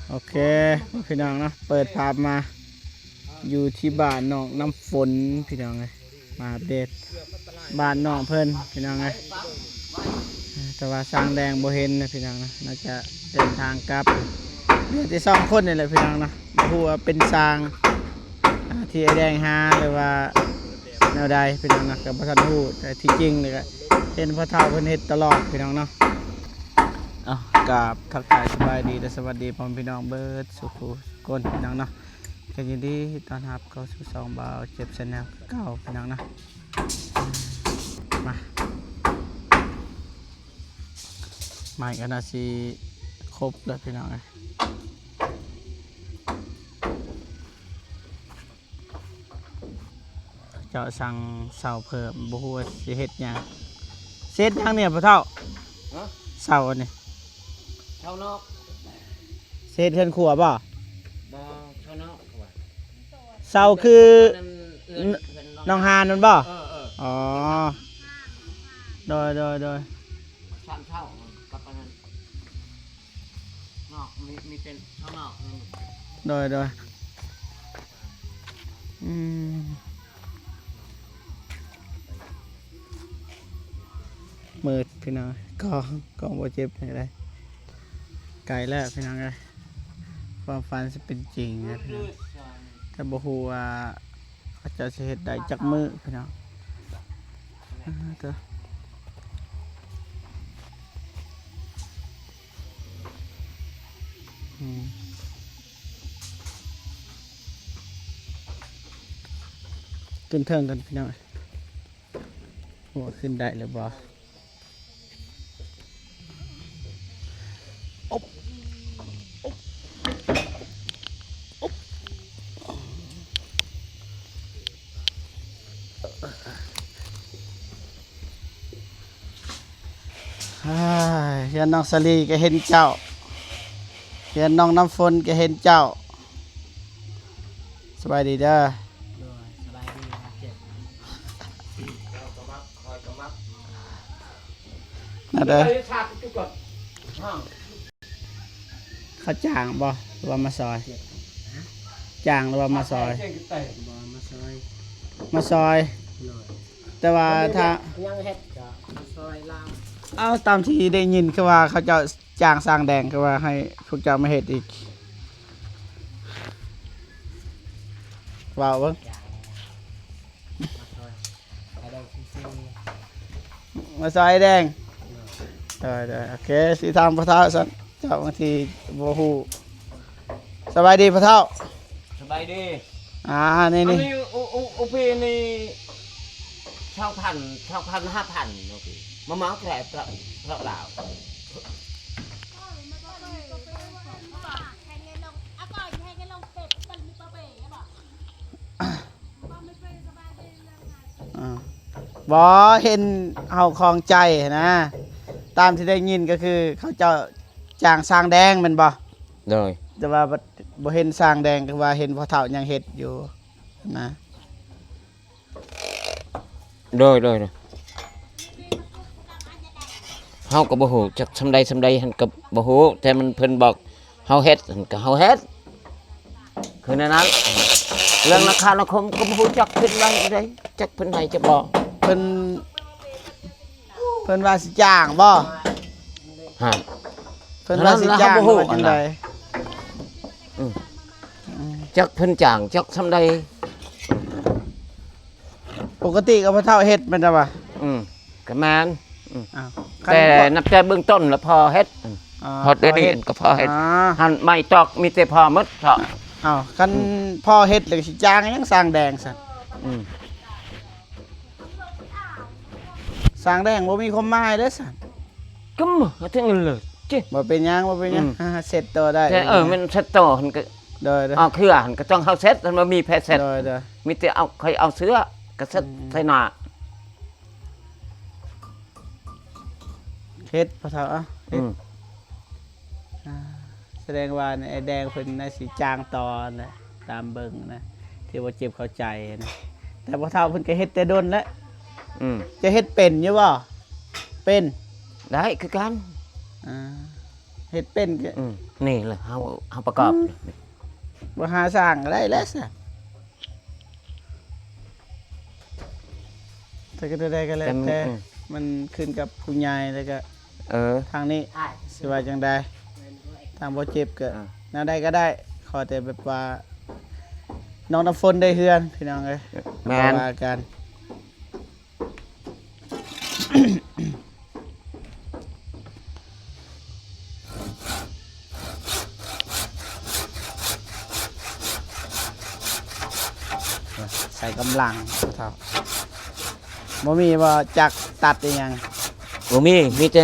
ໂອເຄພີ່ນ້ອງເນາະ ເປີດພາບມາຢູ່ທີ່ບ້ານນ້ອງນ້ຳຝົນພີ່ນ້ອງເອີຍ ມາອັບເດດບ້ານນ້ອງເພິ່ນພີ່ນ້ອງເອີຍ ແຕ່ວ່າຊ່າງແດງບໍ່ເຫັນນະພີ່ນ້ອງເນາະ ໜ້າຈະເດີນທາງກັບ ເຫຼືອແຕ່ສອງຄົນນີ້ແຫຼະພີ່ນ້ອງເນາະ ບໍ່ຮູ້ວ່າເປັນຊ່າງ ອ່າ ທີ່ອ້າຍແດງຫາ ຫຼືວ່າແນວໃດພີ່ນ້ອງເນາະ ກໍບໍ່ທັນຮູ້ ແຕ່ທີ່ຈິງນີ້ກໍເຫັນພໍ່ເຖົ້າເພິ່ນເຮັດຕະຫຼອດພີ່ນ້ອງເນາະ. ເອົາ ກາບທັກທາຍສະບາຍດີ ແລະ ສະຫວັດດີພໍ່ແມ່ພີ່ນ້ອງເບິດສູ່ຜູ້ສູ່ຄົນພີ່ນ້ອງເນາະ ກໍຍິນດີຕ້ອນຮັບເຂົ້າສູ່ຊ່ອງບ່າວເຈັບ Channel ຄືເກົ່າພີ່ນ້ອງເນາະ. ມາ ໄມ້ກໍໜ້າຊິຄົບແລ້ວພີ່ນ້ອງເອີຍ. ເຈົ້າສັ່ງເສົາເພີ່ມ ບໍ່ຮູ້ວ່າຊິເຮັດຫຍັງ ຊິເຮັດຫຍັງນີ້ພໍ່ເຖົ້າ? ຮະ? ເສົາອັນນີ້ ເສົານອກ ຊິເຮັດເຮືອນຄົວບໍ່? ບໍ່ ເສົານອກ ເສົາຄື ເຮືອນ ເຮືອນນ້ອງຫານນັ້ນບໍ່? ເອີ ເອີ ອໍ ໂດຍ ໂດຍ ໂດຍ ສາມເສົາກັບອັນນັ້ນ ນອກ ມີ ມີແຕ່ເສົານອກ ໂດຍ ໂດຍ ອືມ ມືດພີ່ນ້ອງ ກ້ອງ ກ້ອງບໍ່ເຈັບຈັ່ງໃດ ໃກ້ແລ້ວພີ່ນ້ອງເອີຍ ຄວາມຝັນຊິເປັນຈິງແລ້ວພີ່ນ້ອງ ແຕ່ບໍ່ຮູ້ວ່າ ເຂົາເຈົ້າຊິເຮັດໄດ້ຈັກມື້ພີ່ນ້ອງ ເອີ ເດີ ອືມ ຂຶ້ນເທິງກັນພີ່ນ້ອງ ໂອ້ ຂຶ້ນໄດ້ຫຼືບໍ່? ເຮືອນນ້ອງສາລີກໍເຫັນເຈົ້າ ເຮືອນນ້ອງນ້ຳຝົນກໍເຫັນເຈົ້າ. ສະບາຍດີເດີ. ໂດຍ ສະບາຍດີ ມາເຈັບ ແນວໃດ? ເຂົາຈ້າງບໍ່ ຫຼືວ່າມາຊອຍ? ຈ້າງ ຫຼືວ່າມາຊອຍ? ບໍ່ ມາຊອຍ ມາຊອຍ. ໂດຍ ແຕ່ວ່າຖ້າຍັງເຮັດກໍມາຊອຍລາວ. ເອົ້າ ຕາມທີ່ໄດ້ຍິນຄືວ່າເຂົາເຈົ້າ ຈ້າງຊ່າງແດງ ຄືວ່າໃຫ້ພວກເຈົ້າມາເຮັດອີກ ເວົ້າເບິ່ງ ມາຊ່ອຍອ້າຍແດງ. ໂດຍ ໂດຍ ໂອເຄ ຊິຖາມພໍ່ເຖົ້າຊັ້ນ ເຈົ້າບາງທີບໍ່ຮູ້. ສະບາຍດີພໍ່ເຖົ້າ. ສະບາຍດີ. ອ່າ ນີ້ ອັນນີ້ ນີ້ ອຸ ອຸ ອຸພີນີ້ ຊາວພັນ ຊາວພັນ ຫ້າພັນ ໂອເຄ ມາເໝົາແທ້ ເພາະລາວ ອ່າ ບໍ່ ເຫັນເຮົາຂ້ອງໃຈຫັ້ນນະ ຕາມທີ່ໄດ້ຍິນກໍຄືເຂົາເຈົ້າຈ້າງຊ່າງແດງແມ່ນບໍ່? ໂດຍ ແຕ່ວ່າບໍ່ເຫັນຊ່າງແດງ ຄືວ່າເຫັນພໍ່ເຖົ້າຍັງເຮັດຢູ່ນະ. ໂດຍ ໂດຍ ໂດຍ ເຮົາກໍບໍ່ຮູ້ຈັກສ່ຳໃດສ່ຳໃດຫັ້ນກໍບໍ່ຮູ້ ແຕ່ມັນເພິ່ນບອກເຮົາເຮັດຫັ້ນກໍເຮົາເຮັດ ຄືແນວນັ້ນ. ເລື່ອງນາຄານາຄົມກໍບໍ່ຮູ້ຈັກເພິ່ນວ່າຈັ່ງໃດ ຈັກເພິ່ນໃຫ້ຈັກບໍ່ ເພິ່ນ ເພິ່ນວ່າຊິຈ້າງບໍ່? ຮະ ເພິ່ນວ່າຊິຈ້າງ ເຮົາບໍ່ຮູ້ ວ່າຈັ່ງໃດ ອືມ ອືມ ຈັກເພິ່ນຈ້າງຈັກສ່ຳໃດ. ປົກກະຕິກໍພໍ່ເຖົ້າເຮັດແມ່ນບໍ່ວະ? ອືມ ກໍແມ່ນ ອືມ ອ້າວ ແຕ່ນັບແຕ່ເບື້ອງຕົ້ນລະພໍ່ເຮັດ ອໍ ພໍເຮັດ ເຮັດ ກໍພໍ່ເຮັດ ຫັ້ນໄມ້ຕອກມີແຕ່ພໍ່ໝົດເພາະ. ອ້າວ ຄັນ ອືມ ພໍ່ເຮັດແລ້ວຊິຈ້າງຫຍັງຊ່າງແດງຊັ້ນ? ອືມ ຊ່າງແດງບໍ່ມີຄວາມໝາຍເດ້ຊັ້ນ. ກຳມາເຖິງເລີຍ ບໍ່ເປັນຫຍັງ ບໍ່ເປັນຫຍັງ ອືມ ເຊັດຕໍ່ໄດ້ ແຕ່ ເອີ ແມ່ນເຊັດຕໍ່ຫັ້ນກໍ ໂດຍ ໂດຍ ເອົາເຄືອຫັ້ນກໍຕ້ອງເຮົາເຊັດ ມັນບໍ່ມີໃຜເຊັດ ໂດຍ ໂດຍ ມີແຕ່ເອົາ ໃຜເອົາເສື້ອກໍເຊັດ ອືມ ໃສ່ໜ້າ. ເຮັດ ພໍ່ເຖົ້າ ເອົາເຮັດ ອືມ ອ່າ ສະແດງວ່າອ້າຍແດງເພິ່ນໜ້າຊິຈ້າງຕໍ່ແຫຼະ ຕາມເບິ່ງນະ ທີ່ວ່າເຈັບເຂົ້າໃຈນະ ແຕ່ພໍ່ເຖົ້າເພິ່ນກໍເຮັດແຕ່ດົນແລ້ວ. ອືມ ຈະເຮັດເປັນຢູ່ບໍ່? ເປັນ ໄດ້ຄືກັນ ອ່າ ເຮັດເປັນກໍ ອືມ ນີ້ແຫຼະ ເຮົາ ເຮົາປະກອບ ອືມ ນີ້ ບໍ່ຫາສ້າງກໍໄດ້ແຫຼະຊະ. ແຕ່ກໍແນວໃດກໍແລ້ວແຕ່ ແຕ່ມັນ ອືມ ມັນຂຶ້ນກັບຜູ້ໃຫຍ່ ແລ້ວກໍ ເອີ ທາງນີ້ຊິວ່າຈັ່ງໃດ. ທາງບໍ່ເຈັບກໍ ເອີ ແນວໃດກໍໄດ້ ຂໍແຕ່ແບບວ່ານ້ອງນ້ຳຝົນໄດ້ເຮືອນ ພີ່ນ້ອງເອີຍ. ແມ່ນ ບໍ່ວ່າກັນ. ໃສ່ກຳລັງເຖົ້າ. ບໍ່ມີບໍ່ຈັກຕັດອີ່ຫຍັງ? ບໍ່ມີ ມີແຕ່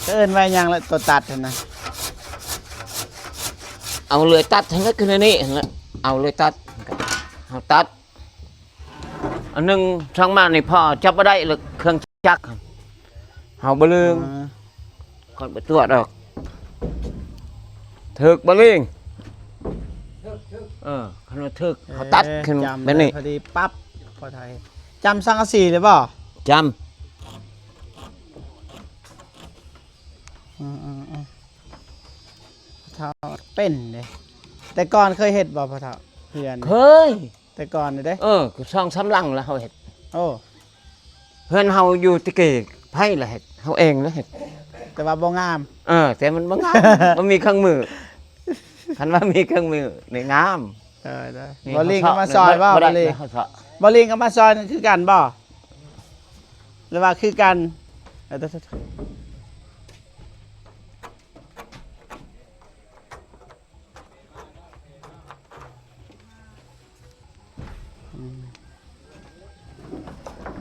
ເອີ້ນວ່າຫຍັງລະ ໂຕຕັດຫັ້ນນະ? ເອົາເລື່ອຍຕັດຫັ້ນແຫຼະ ຄືແນວນີ້ຫັ້ນແຫຼະ ເອົາເລື່ອຍຕັດ ເຮົາຕັດ. ອັນໜຶ່ງທາງມານີ້ພໍຈັບບໍ່ໄດ້ລະ ເຄື່ອງຈັກເຮົາບໍ່ລຶ້ງ. ເອີ ຂ້ອຍບໍ່ຕົວະດອກ. ຖືກບໍ່ລິງ? ເອີ ຄັນວ່າຖືກ ເອີ ເຂົາຕັດຂຶ້ນ ຈຳ ແບບນີ້ ພໍດີປັບ. ພໍໄທ ຈຳສັງກະສີເລີຍບໍ່? ຈຳ. ອືມໆໆ ພໍ່ເຖົ້າເປັນເດ້. ແຕ່ກ່ອນເຄີຍເຮັດບໍ່ພໍ່ເຖົ້າ ເຮືອນ? ເຄີຍ. ແຕ່ກ່ອນນີ້ເດ້? ເອີ ສອງສາມຫຼັງລະເຮົາເຮັດ. ໂອ້ ເຮືອນເຮົາຢູ່ແຕ່ກີ້ ໃຜລະເຮັດ? ເຮົາເອງລະເຮັດ. ແຕ່ວ່າບໍ່ງາມ. ເອີ ແຕ່ມັນບໍ່ງາມ ບໍ່ມີເຄື່ອງມື. ຄັນວ່າມີເຄື່ອງມືນີ້ງາມ. ເອີ ບໍ່ລິງກໍມາຊ່ອຍບໍ່? ບໍ່ລິງ ບໍ່ລິງກໍມາຊ່ອຍຄືກັນບໍ່? ຫຼືວ່າຄືກັນ? ອືມ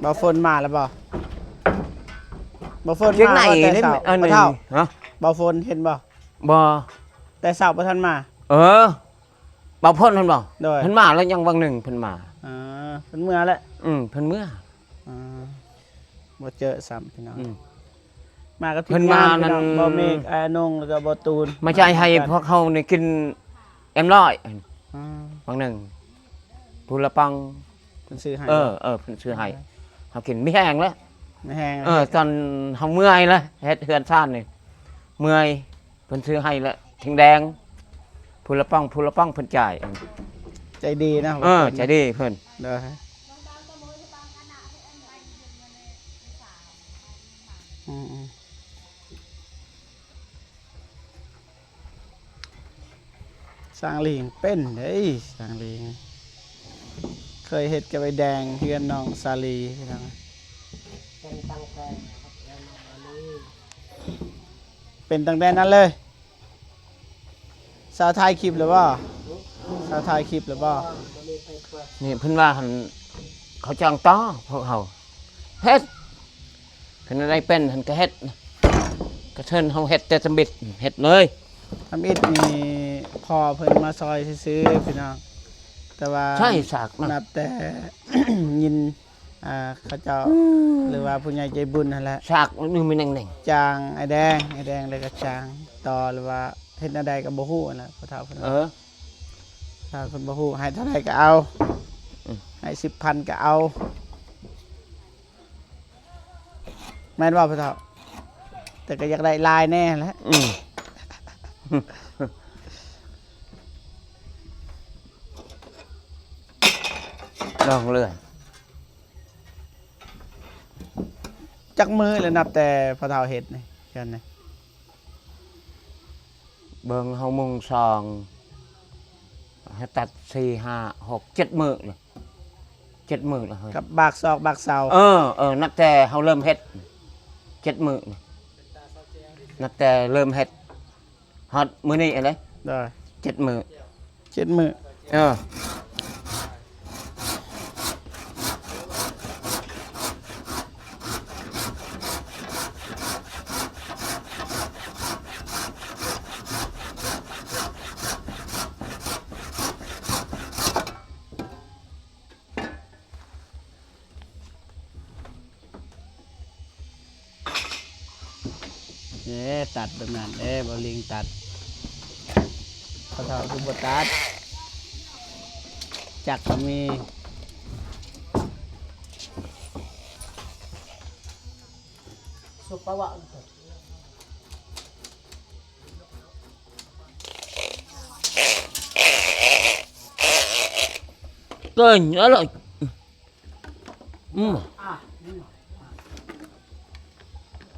ບ່າວຝົນມາແລ້ວບໍ່? ບ່າວຝົນມາແຕ່ເຊົ້າ. ບ່າວຝົນເຫັນບໍ່? ບໍ່ ແຕ່ເຊົ້າບໍ່ທັນມາ. ເອີ ບ່າວຝົນຫັ້ນບໍ່? ໂດຍ ເພິ່ນມາແລ້ວ ຍັງຫວ່າງໜຶ່ງເພິ່ນມາ. ເອີ ເພິ່ນເມືອແລ້ວ. ອືມ ເພິ່ນເມືອ. ອ່າ ບໍ່ເຈີຊ້ຳພີ່ນ້ອງ. ອືມ ມາກັບທີມງານພີ່ນ້ອງ ເພິ່ນມານັ້ນ ບ່າວເມກ ອ້າຍອານົງ ແລ້ວກໍບ່າວຕູນ ມາຈ່າຍໃຫ້ພວກເຮົານີ້ກິນເອັມຮ້ອຍ. ອ່າ ຫວ່າງໜຶ່ງ ຜູ້ລະປ໋ອງ ເພິ່ນຊື້ໃຫ້. ເອີ ເອີ ເພິ່ນຊື້ໃຫ້ ເຮົາກິນມີແຮງແລ້ວ ມີແຮງ. ເອີ ຕອນເຮົາເມື່ອຍແລ້ວ ເຮັດເຮືອນຊານນີ້ເມື່ອຍ ເພິ່ນຊື້ໃຫ້ແລ້ວ ຖິງແດງ ຜູ້ລະປ໋ອງ ຜູ້ລະປ໋ອງ ເພິ່ນຈ່າຍ. ໃຈດີເນາະ. ເອີ ໃຈດີເພິ່ນ. ໂດຍ. ອືມໆ ຊ່າງລີງເປັນເດ້ ຊ່າງລີງ ເຄີຍເຮັດກັບໄອ້ແດງ ເຮືອນນ້ອງສາລີພີ່ນ້ອງ. ເປັນຕັ້ງແຕ່ ເປັນຕັ້ງແຕ່ນັ້ນເລີຍ. ສາວຖ່າຍຄລິບແລ້ວບໍ່? ສາວຖ່າຍຄລິບແລ້ວບໍ່? ນີ້ເພິ່ນວ່າຫັ້ນ ເຂົາຈ້າງຕໍ່ພວກເຮົາເຮັດ. ຄັນໄດ້ເປັນຫັ້ນກໍເຮັດ ກະເຊີນເຮົາເຮັດແຕ່ທຳອິດ ເຮັດເລີຍ. ທຳອິດນີ້ພໍ່ເພິ່ນມາຊ່ອຍຊື່ໆ ພີ່ນ້ອງ ແຕ່ວ່າໃຊ້ສາກນະ ນັບແຕ່ຍິນ ອ່າ ເຂົາເຈົ້າ ອືມ ຫຼືວ່າຜູ້ໃຫຍ່ໃຈບຸນຫັ້ນແຫຼະ ສາກໜຶ່ງມີແໜ່ງໆ ຈ້າງອ້າຍແດງ ອ້າຍແດງ ແລ້ວກໍຈ້າງຕໍ່ ຫຼືວ່າເຮັດແນວໃດກໍບໍ່ຮູ້ຫັ້ນແຫຼະ ພໍ່ເຖົ້າເພິ່ນ. ເອີ ຖ້າເພິ່ນບໍ່ຮູ້ ໃຫ້ເທົ່າໃດກໍເອົາ. ອືມ ໃຫ້ສິບພັນກໍເອົາ. ແມ່ນບໍ່ພໍ່ເຖົ້າ? ແຕ່ກໍຢາກໄດ້ຫຼາຍແດ່ແຫຼະ. ອືມ ລອງເລື່ອຍ. ຈັກມື້ແລ້ວນັບແຕ່ພໍ່ເຖົ້າເຮັດນີ້ ເຮືອນນີ້? ເບິ່ງເຮົາມຸງສອງ ເຮົາຕັດສີ່ ຫ້າ ຫົກ ເຈັດມື້ລະ ເຈັດມື້ລະເຮີ້ຍ ກັບບາກຊອກບາກເສົາ. ເອີ ເອີ ນັບແຕ່ເຮົາເລີ່ມເຮັດ ເຈັດມື້ ນັບແຕ່ເລີ່ມເຮັດ ຮອດມື້ນີ້ເດ້. ໂດຍ ເຈັດມື້ ເຈັດມື້. ເອີ. ເດ້ ຕັດແບບນັ້ນເດ້ ບໍ່ລິງຕັດ. ພໍ່ເຖົ້າຄືບໍ່ຕັດ? ຈັກກໍມີ. ສຸບປະວະ. ເກີນແລ້ວ ອືມ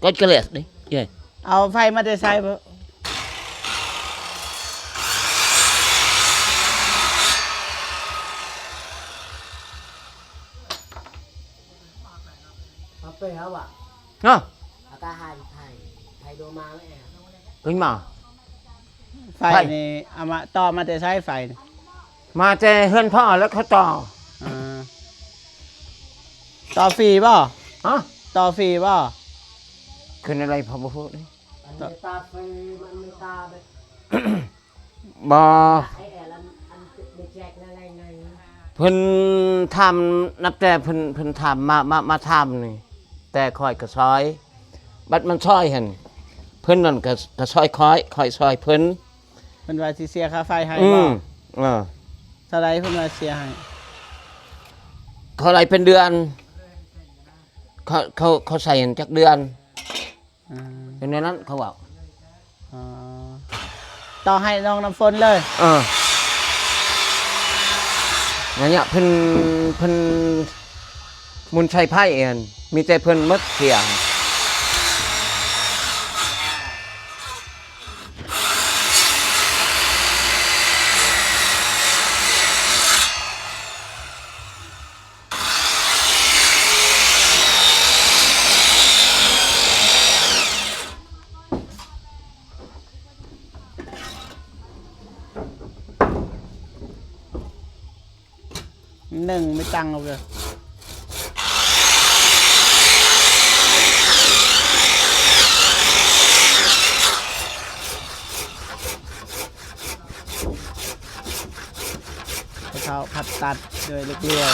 ກໍເກເລດເດ້ ເອີ ເອົາໄຟມາແຕ່ໃສ? ມາເປີດເອົາຫວາ? ເນາະ ອາການໃຜ ໃຜໂດມາແລ້ວ ຂຶ້ນມາ ໄຟ ໄຟນີ້ເອົາມາ ຕໍ່ມາແຕ່ໃສໄຟນີ້? ມາແຕ່ເຮືອນພໍ່ແລ້ວເຂົາຕໍ່ ອ່າ ຕໍ່ຟຣີບໍ່? ຮະ? ຕໍ່ຟຣີບໍ່? ຄືແນວໃດພໍ່ບໍ່ຮູ້ເດ້ ອັນມີຕາຟຣີ ມັນມີຕາແບບ ບໍ່ ເພິ່ນຖາມ ນັບແຕ່ເພິ່ນ ເພິ່ນຖາມມາ ມາ ມາຖາມນີ້ ແຕ່ຂ້ອຍກໍຊ່ອຍ ບັດມັນຊ່ອຍຫັ້ນ ເພິ່ນນັ້ນກໍ ກໍຊ່ອຍຂ້ອຍ ຂ້ອຍຊ່ອຍເພິ່ນ ເພິ່ນວ່າຊິເສຍຄ່າໄຟໃຫ້ ອືມ ບໍ່? ເອີ ເທົ່າໃດເພິ່ນວ່າເສຍໃຫ້? ເທົ່າໃດເປັນເດືອນ ເຂົາ ເຂົາ ເຂົາໃສ່ຫັ້ນຈັກເດືອນ? ອ່າ ເປັນແນວນັ້ນເຂົາເວົ້າ ອໍ ຕໍ່ໃຫ້ນ້ອງນ້ຳຝົນເລີຍ ເອີ ນັ້ນແຫຼະ ເພິ່ນ ເພິ່ນໝູນໃຊ້ໄຟອັນ ມີແຕ່ເພິ່ນໝົດເສຍ. ໜຶ່ງ ມີຕັງເອົາເດີ ເຂົາພັດຕັດໂດຍເລັກລວຍ.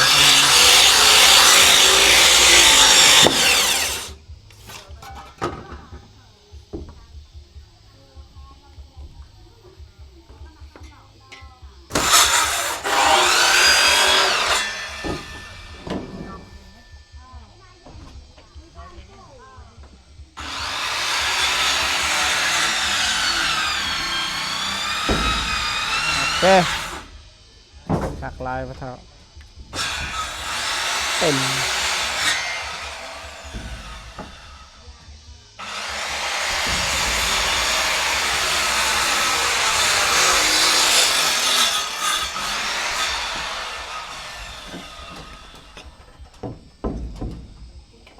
ໂອເຄ ຄັກຫຼາຍພໍ່ເຖົ້າ ເຕັມ.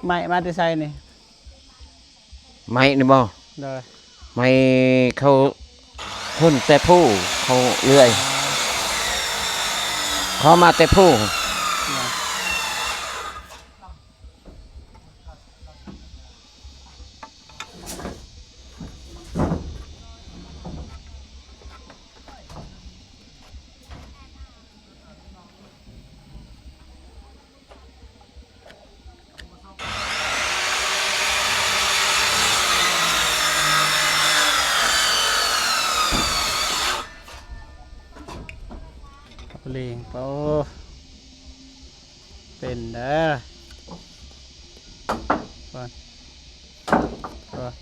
ໄມ້ມາແຕ່ໃສນີ້? ໄມ້ນີ້ບໍ່? ໂດຍ ໄມ້ເຂົາຂົນແຕ່ພູ ເຂົາເລື່ອຍ ເຂົາມາແຕ່ພູ. ເລີງ ໂອ້ ເປັນເດີ ເບິ່ງ ເບິ່ງ.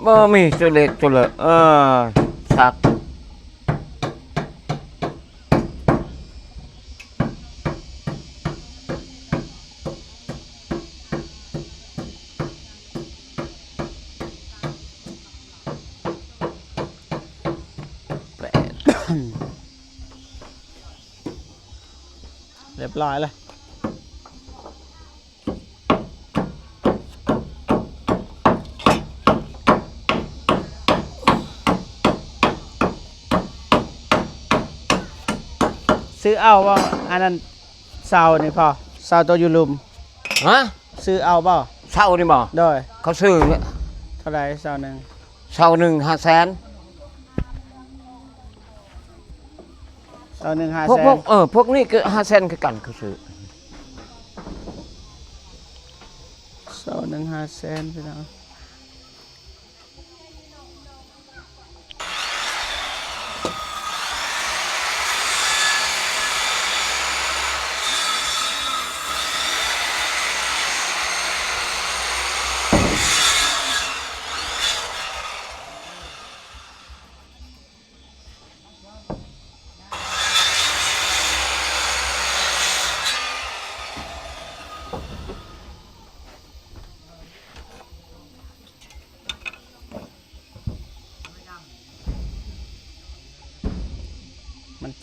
ບໍ່ມີຕົວເລັກຕົວເລີກ ເອີ ສັກ. ແປດ ຮຽບຮ້ອຍແລ້ວ. ຊື້ເອົາບໍ່ ອັນນັ້ນ ເສົານີ້ພໍ່ ເສົາໂຕຢູ່ລຸ່ມ? ຮະ? ຊື້ເອົາບໍ່? ເສົານີ້ບໍ່? ໂດຍ. ເຂົາຊື້ແລ້ວ. ເທົ່າໃດເສົາໜຶ່ງ? ເສົາໜຶ່ງຫ້າແສນ. ເສົາໜຶ່ງຫ້າແສນ. ພວກ ພວກ ເອີ ພວກນີ້ກໍຫ້າແສນຄືກັນ ເຂົາຊື້. ເສົາໜຶ່ງຫ້າແສນ ພີ່ນ້ອງ.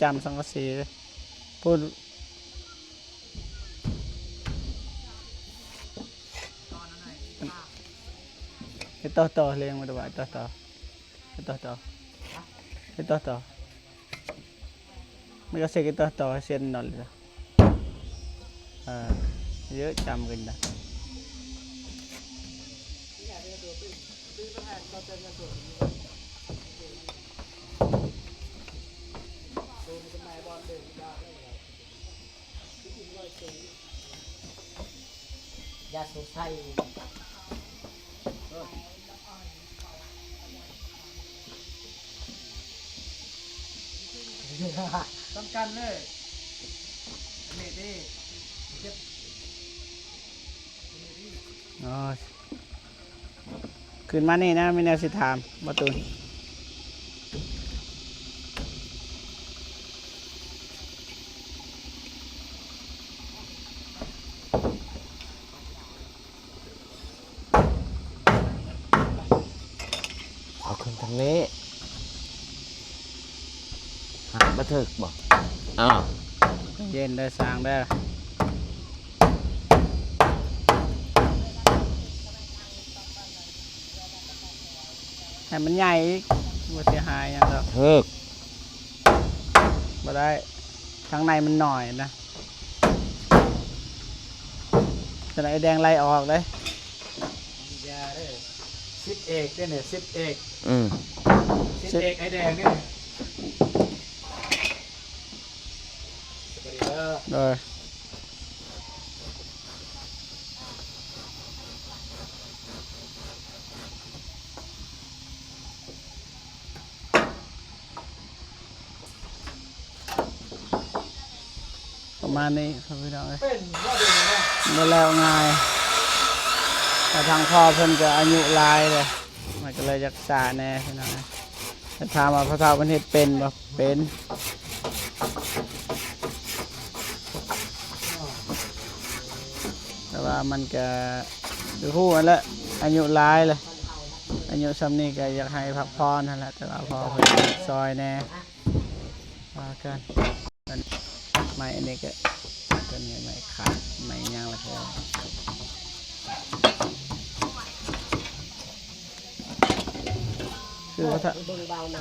ຈ້ຳສັງກະສີພຸ້ນ. ເຮັດຕໍ່ຕໍ່ ເລີຍບໍ່ໄດ້ວ່າ ຕໍ່ຕໍ່ ເຮັດຕໍ່ຕໍ່ ເຮັດຕໍ່ຕໍ່. ມັນກໍເຊັກຕໍ່ຕໍ່ໃຫ້ເຊັນນອນເລີຍ. ເອີ ເຍອະ ຈຳກັນນະ. ຢາສູດໃສ່ ສຳຄັນເລີຍ ເມັດເດ້ ເຈັບ ອໍ. ຂຶ້ນມານີ້ນະ ມີແນວຊິຖາມ ບໍ່ຕູນ. ເອົາຂຶ້ນທາງນີ້ ຫາບໍ່ຖືກບໍ່? ອ້າວ ໃຈເຢັນເດີຊ່າງເດີ. ໃຫ້ມັນໃຫຍ່ອີກ ບໍ່ເສຍຫາຍຫຍັງດອກ. ຖືກ ບໍ່ໄດ້ ທາງໃນມັນໜ້ອຍນະ ຈະໄດ້ແດງໄລ່ອອກເດ້. ຢ່າເດີ ສິບເອກເດ້ນີ້ ສິບເອກ. ອືມ ສິບເອກໄອ້ແດງນີ້. ສະບາຍດີເດີ. ໂດຍ. ປະມານນີ້ພີ່ນ້ອງເອີຍ ບໍ່ແລ້ວງ່າຍ. ແຕ່ທາງພໍ່ເພິ່ນກໍອາຍຸຫຼາຍແລ້ວ ມັນກໍເລີຍຢາກຊ້າແດ່ພີ່ນ້ອງເອີຍ. ແຕ່ຖາມວ່າພໍ່ເຖົ້າເພິ່ນເຮັດເປັນບໍ່? ເປັນ ແຕ່ວ່າມັນກະຄືຮູ້ຫັ້ນແຫຼະ ອາຍຸຫຼາຍແລ້ວ ອາຍຸຊ່ຳນີ້ກະຢາກໃຫ້ພັກຜ່ອນຫັ້ນແຫຼະ ແຕ່ວ່າພໍ່ເພິ່ນຊ່ອຍແດ່ ວ່າກັນ. ໄມ້ອັນນີ້ກະ ຕົວນີ້ໄມ້ຂາດ ໄມ້ຫຍັງລະເທື່ອ. ຄືພໍ່ເຖົ້າ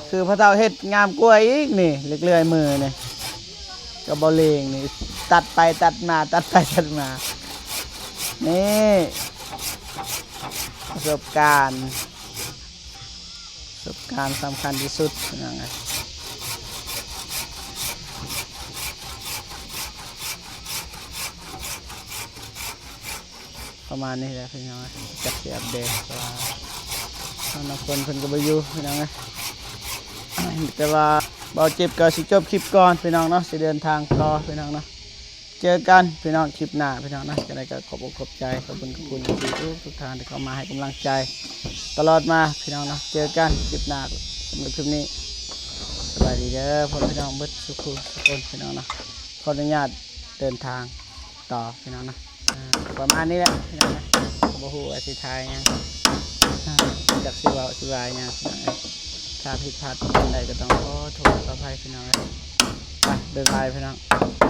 ຄືພໍ່ເຖົ້າເຮັດງາມກວ່າອີກນີ້ ເລັກເລື່ອຍມືນີ້ ກັບບໍ່ເລງນີ້ ຕັດໄປຕັດມາ ຕັດໄປຕັດມາ. ນີ້ ປະສົບການ ປະສົບການສຳຄັນທີ່ສຸດ ພີ່ນ້ອງເອີຍ. ປະມານນີ້ແຫຼະພີ່ນ້ອງ ຈັກຊິອັບເດດ ເພາະວ່ານ້ອງນ້ຳຝົນເພິ່ນກໍບໍ່ຢູ່ພີ່ນ້ອງເອີຍ. ແຕ່ວ່າບ່າວຈິບກໍຊິຈົບຄລິບກ່ອນພີ່ນ້ອງເນາະ ຊິເດີນທາງຕໍ່ພີ່ນ້ອງເນາະ. ເຈີກັນພີ່ນ້ອງຄລິບໜ້າພີ່ນ້ອງເນາະ. ຈັ່ງໃດກໍຂອບອົກຂອບໃຈ ຂອບຄຸນຂອບຄຸນທີ່ທຸກໆທ່ານທີ່ເຂົ້າມາໃຫ້ກຳລັງໃຈຕະຫຼອດມາພີ່ນ້ອງເນາະ. ເຈີກັນຄລິບໜ້າ ສຳລັບຄລິບນີ້ ສະບາຍດີເດີພໍ່ແມ່ພີ່ນ້ອງເບິດສູ່ຜູ້ສູ່ຄົນພີ່ນ້ອງເນາະ. ຂໍອະນຸຍາດເດີນທາງ ຕໍ່ພີ່ນ້ອງເນາະ. ອ່າ ປະມານນີ້ແຫຼະພີ່ນ້ອງເນາະ ກໍບໍ່ຮູ້ວ່າຊິຖ່າຍຫຍັງ ອ່າ ຈັກຊິເວົ້າຊິວ່າຫຍັງພີ່ນ້ອງເອີຍ. ຖ້າຜິດພາດອັນໃດກໍຕ້ອງຂໍໂທດຂໍອະໄພພີ່ນ້ອງເອີຍ. ໄປ ບາຍບາຍພີ່ນ້ອງ.